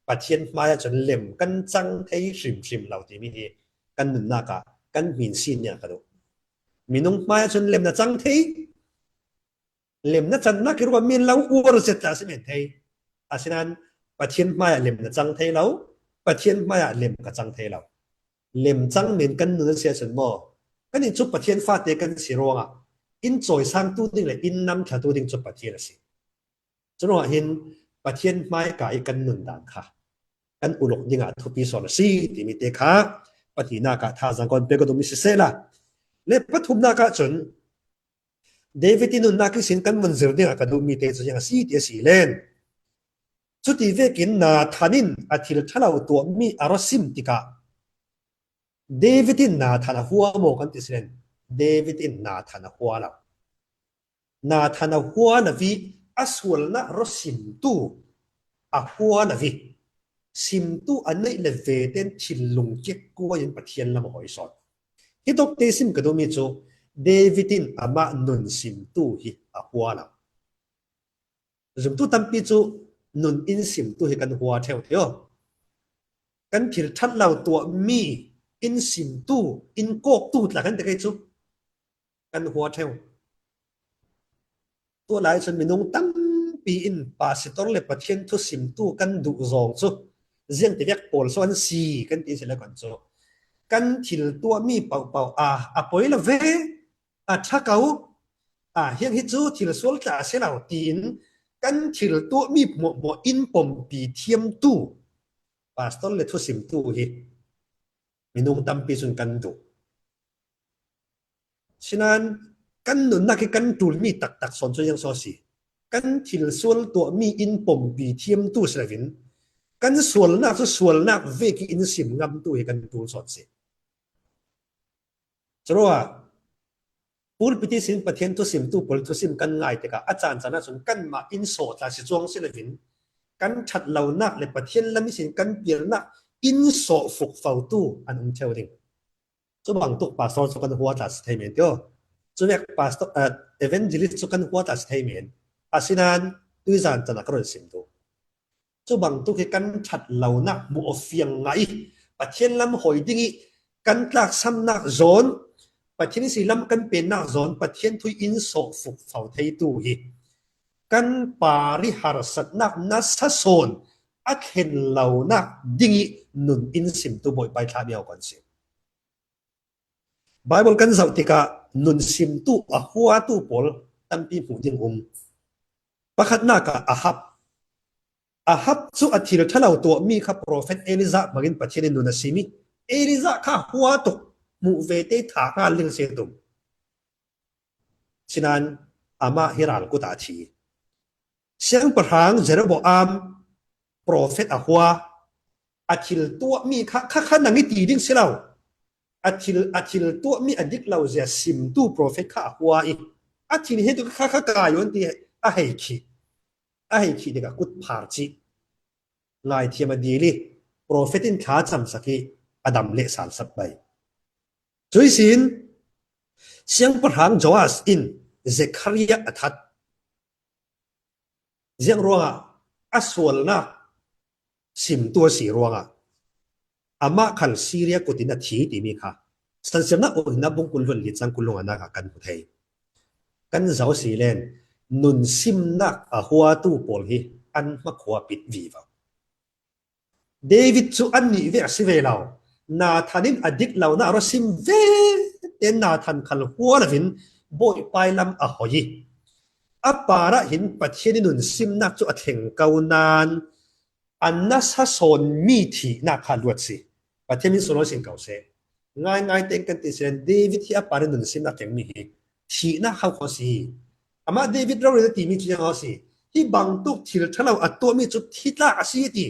Pathian hmaiah cun lem kan cang thei hrimhrim lo timi hi kan nunnak ah kan hmin sin nia ka duh. Minung hmaiah cun lem na cang thei, lem na cannak hi ruah men lo uar zet tla si men thei. Asinain Pathian hmaiah lem na cang thei lo, Pathian hmaiah lem ka cang thei lo. Lem cang men kan nun a si ahcun maw, kan in cu Pathian fate kan si ruangah in cawisangtu ding le in namthlatu ding cu Pathian a si. Curuangah hin Pathian hmaika ih kan nun dan kha kan uluk dingah thupi sawn a si timi te kha pahnihnak ah thazaang kan pek a duhmi sisehla, le pathumnak ah cun David ih nunnak ihsin kan vun zir dingah ka duhmi te cu ziang a si ti a si len. Cuti vekin Nathan in a thil ṭha lo tuahmi a ra sim tikah David in Nathan a hua maw kan ti si len, David in Nathan a hua lo. Nathan a hua lo ih a sualnak ra simtu a hua lo ih simtu a neih le vete in thinlung kekkuai in Pathian lam a hoi sawn. Hi tawkte sim ka duhmi cu David in amah nun simtu hi a hua lo. Zumtu tampi cu nun in simtu hi kan hua ṭheu thei aw. Kan thil ṭhat lo tuahmi in simtu, in kawktu tla kan ti kei cu kan hua ṭheu. Tuah lai cun minung tampi in pastor le Pathian thu simtu kan duh zawng cu ziangtivek pawl so an si kan ti si le kan cu kan thil tuahmi pohpoh a a poi lo ve, a ṭha ko, a hiang hi cu thil sual tla a si lo tiin kan thil tuahmi hmuahhmuah in pompi thiamtu pastor le thusimtu hi minung tampi cun kan duh. Sinain kan nunnak hi kan ṭulmi taktak sawn cu ziang so si. Kan thil sual tuahmi in pompi thiamtu si loin kan sualnak cu sualnak vek ih in sim ngamtu hi kan ṭul sawn si. Curuah pulpit ihsin Pathian thusimtu pawl thusim kan ngai tikah a caan caan ahcun kanmah in sawh tla si cuang si loin kan ṭhat lonak le Pathian lam ihsin kan pialnak in sawh fukfotu an um ṭheu ding. Cu bangtuk pastor cu kan hua tla si thei men tio. Cuvek pastor, eh, evangelist cu kan hua tla si thei men. Asinain tuizan caan ah ka run sim tu. Cu bangtuk hi kan ṭhat lonak hmuh aw fiang ngai ih Pathian lam hoi ding ih kan tlaksamnak zawn, Pathian ihsi lam kan pennak zawn, Pathian thu in sawh fukfo theitu hi kan par ih harsatnak nasa sawn a thlen lonak ding ih nun in simtu Bawipa ih thlahmi aw kan si. Baibal kan zoh tikah nun simtu a huatu pawl tampi hmuh ding um. Pakhatnak ah Ahab. Ahab cu a thil ṭha lo tuahmi kha profet Elijah hmangin Pathian in nun a sim ih Elijah kha a hua tuk, hmuh vete tha hngal ding a si tum. Sinain amah hi ral kut ah a thi. Siangpahrang Jeroboam profet a hua, a thil tuahmi kha, kha, kha nang ih ti ding si lo. A thil, a thil tuahmi a dik lo zia simtu profet kha a hua ih a thil hi tu kha, kha kai aw an ti a hei khih. A hei khih dikah kut phar cih ngaithiam a dil ih profet in thla a camsak ih a dam leh sal sap bai. Cuihsin siangpahrang Joas in Zekhariah a that. Ziang ruangah a sualnak simtu a si ruangah amah khal Syria kut in a thi timi kha Sansiamnak Uhnak bung kul le li cang kul le nga nak ah kan hmu thei. Kan zoh si len nun simnak a huatu pawl hi an hmakhua pit vivo. David cu an nih ve a si ve lo. Nathan in a dik lonak a ra sim ve tein Nathan khal hua loin Bawipa ih lam a hoi ih a parah hin Pathian ih nun simnak cu a thleng ko nain a nasa sawnmi thihnak kha luat si. Pathian min sual sin ko seh. Ngaingai tein kan ti si len David hi a par ih nun simnak thlengmi hi thihnak hau kho si. Amah David rori na timi cu ziang aw si. Hih bangtuk thil ṭha lo a tuahmi cu thi tlak a si, a ti.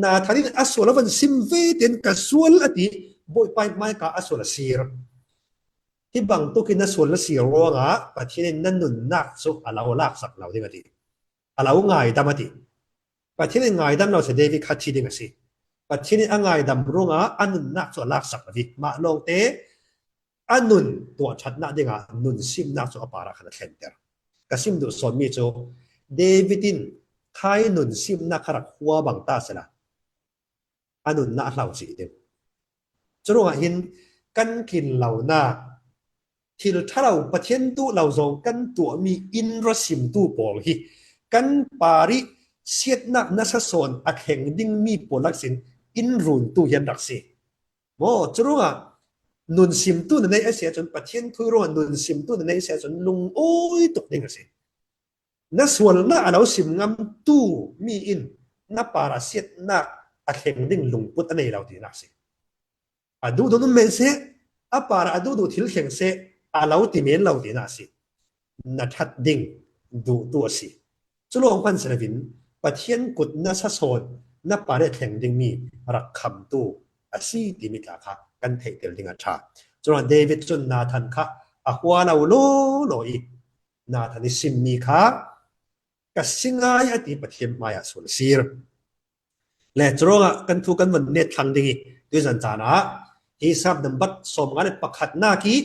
Nathan in a sual a van sim ve tein ka sual, a ti. Bawipa in hmaika a sual a sir. Hih bangtuk in na sual na sir ruangah Pathian in na nunnak cu a lo laksak lo ding, a ti. A lo ngaidam, a ti. Pathian in ngaidam lo si, David kha thi ding a si. Pathian in a ngaidam ruangah a nunnak cu a laksak lo ding. Mah lawngte a nun tuah ṭhatnak dingah nun simnak cu a parah khan a thlenter. Ka sim duh sawnmi cu David in khai nun simnak kha rak hua bang ta sehla, a nunnak a hlau cih ding. Curuangah hin kan tlin lonak, thil ṭha lo, Pathian duh lo zong kan tuahmi in ra simtu pawl hi kan parih siatnak nasa sawn a thleng dingmi pawl laksin in runtu hi an rak si. Maw, curuangah nun simtu na neih a si ahcun, Pathian thu ruangah nun simtu na neih a si ahcun, lungawi tuk ding a si. Na sualnak a lo sim ngamtu mi in na parah siatnak a thleng ding lungput a nei lo tinak si. A duhduh nun men seh, a parah a duhduh thil thleng seh, a lo ti men lo tinak si. Na ṭhat ding duhtu a si. Cu lawng hman si loin Pathian kut nasa sawn na parah thleng dingmi rak khamtu a si timi tla kha kan theihtel ding a ṭha. Curuangah David cun Nathan kha a hua lo lawlaw i, Nathan i simmi kha ka si ngai, a ti, Pathian hmaiah sual a sir. Le curuangah kan thu kan van net thlang ding i, tuizan caan ah hi Sap nambat sawmnga le pakhatnak i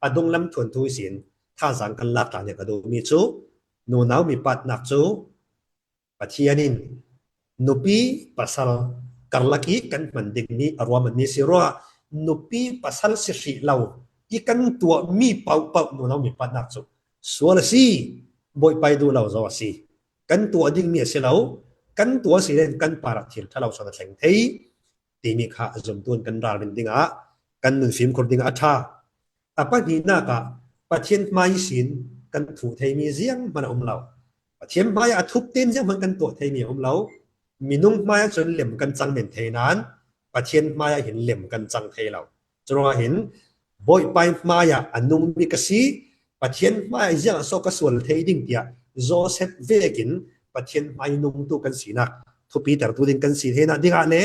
a dunglam thuanthu ihsin thazaang kan lak tlang ding ka duhmi cu, nunau mipatnak cu Pathian in nupi pasal karlak i kan hman dingmi a ruahmanmi si ruangah, nupi pasal si hrih lo i kan tuahmi paohpaoh nunau mipatnak cu sual a si, Bawipa i duh lo zo a si. Kan tuah dingmi a si lo, kan tuah a si len kan parah thil ṭha lo sawn a thleng thei timi kha a zumtu in kan ralrin dingah kan nun fimkhur dingah a ṭha. A pahnihnak ah Pathian hmai ihsin kan thuh theimi zianghman a um lo. Pathian hmai ah a thup tein zianghman kan tuah theimi a um lo. Minung hmai ah cun lem kan cang men thei nain Pathian hmai ah hin lem kan cang thei lo. Curuangah hin Bawipa hmai ah a nungmi ka si, Pathian hmai ah ziangah so ka sual thei ding tiah Joseph vekin Pathian hmai nungtu kan sinak thupitertu ding kan si theinak dingah le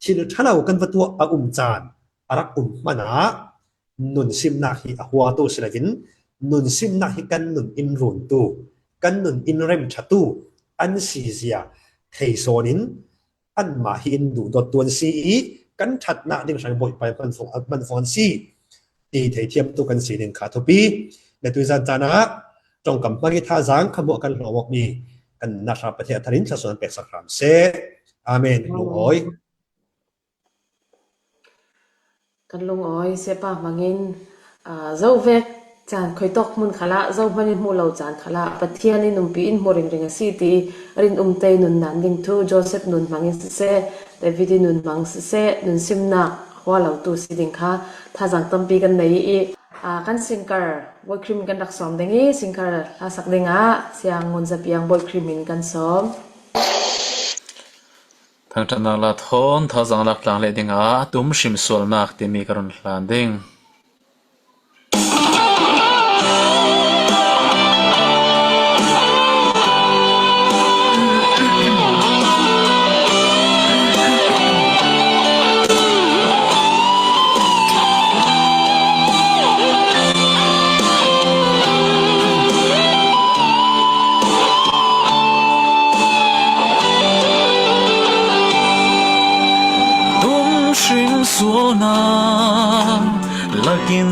thil ṭha lo kan va tuah a um caan a rak um hmanah nun simnak hi a huatu si loin, nun simnak hi kan nun in runtu, kan nun in remṭhatu an si zia thei sawn in, anmah hi in duhdawttu an si i, kan ṭhatnak ding hrang Bawipa hmanfong, hmanfong an si ti theithiamtu kan si ding kha thupi. Le tuizan caan ah ṭongkam hmang i thazaang kha hmuh kan hlawm awkmi kan nunnak hra Pathian a tharin thlasuan an peksak hram seh. Amen. Lungawi. Kan lungawi, Siapa hmangin, aa, zo vek caan khuitawk hmun khalah, zo hman in hmuh lo caan khalah, Pathian in umpi in hmu ringring a si ti rinum te nunnak ding thu, Joseph nun hmangin siseh, David i nun hmang siseh, nun simnak hua lo tu si ding kha thazaang tampi kan nei i, aa, kan singkar, Bawi Krim kan rak sawm ding i, singkar hlasak dingah Siang Ngun Zapiang Bawi Krim in kan sawm. Thangṭhatnak la thawn thazaang lak tlang leh dingah tum hrim sualnak timi ka run hlan ding. Tum hrim sualnak lakin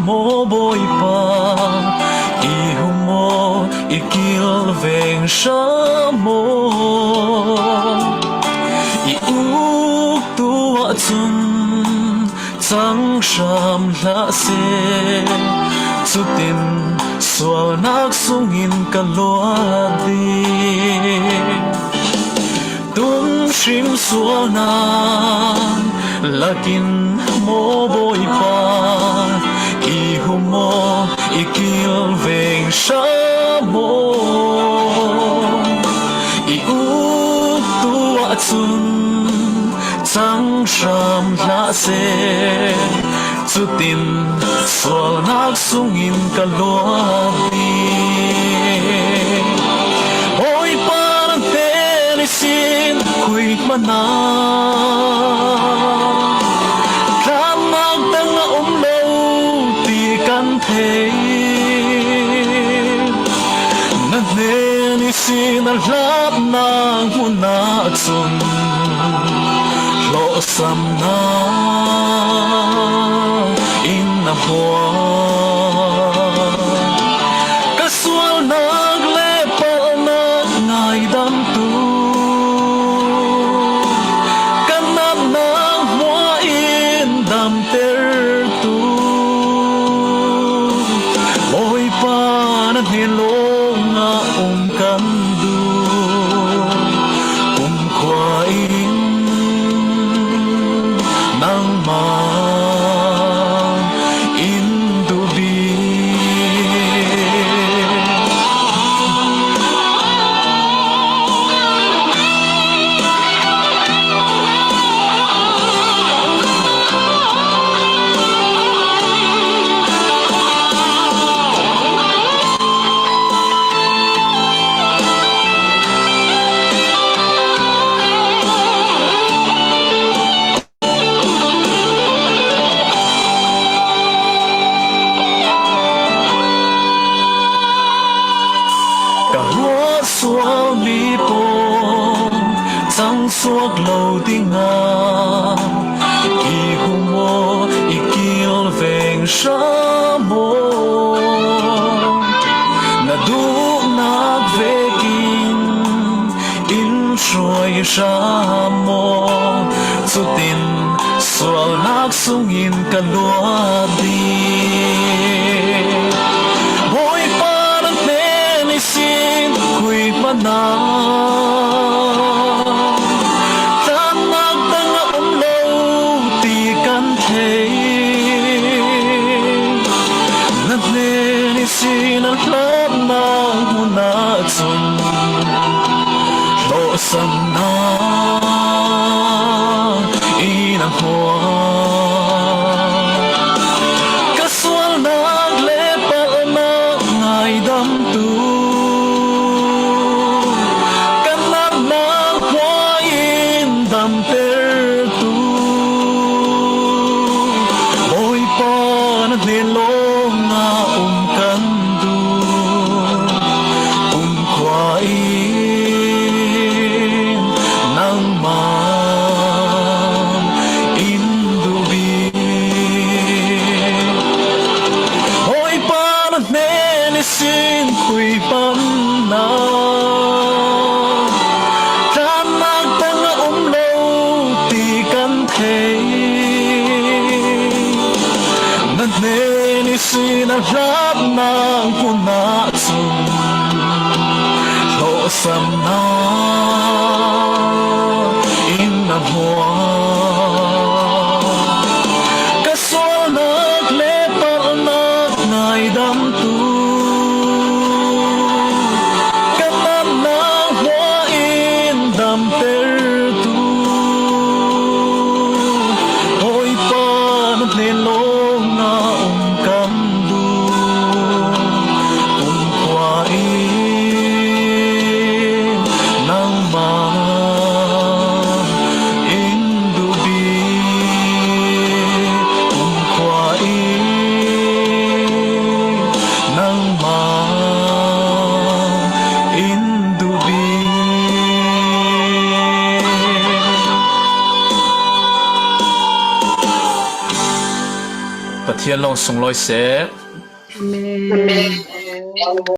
maw Bawipa, i hum maw, i kilveng hram maw, i uktu ahcun cang hram hlah seh, cutin sualnak sungin ka luat ding. Tum hrim sualnak lakin maw Bawipa, i hum maw, i kilveng hram maw, i uktu ahcun cang hram hlah seh, cutin sualnak sungin ka luat ding. pana tlannak dang a um lo ti kan thei. Na hnen ihsin a hlatnak hmun ahcun hlawhsamna in na hua. Ka sualnak le palhnak ngaidamtu, ka natnak hmua in damtertu, Bawipa na hnen lawngah um kan duh. Kumkhua in nangmah in duh bik. Ka ruah sualmi pawl cang suak lo dingah i hum aw, i kilveng hram aw. Na duhnak vekin in hruai hram aw. Cutin sualnak sungin ka luat ding. Bawipa na hnen ihsin khui hmanh ah tlannak dang a um lo ti kan thei. Na hnen ihsin a hlatnak hmun ahcun hlawhsamna in a hua. Ka sualnak le palhnak ngaidamtu, ka natnak hmua in damtertu, Bawipa na hnen lawngah um kan duh. Kumkhua in nangmah in duh bik. Bawipa na hnen ihsin khui hmanh ah tlannak dang a um lo ti kan thei. Na hnen ihsin a hlatnak hmun ahcun hlawhsamna in a hua. Ka sualnak le palhnak ngaidamtu, ka natnak hmua in damtertu, Bawipa na hnen lawngah um kan duh. Kumkhua in nangmah in duh bik. Kumkhua in nangmah in duh bik. Pathian lawng sunglawi seh. Amen.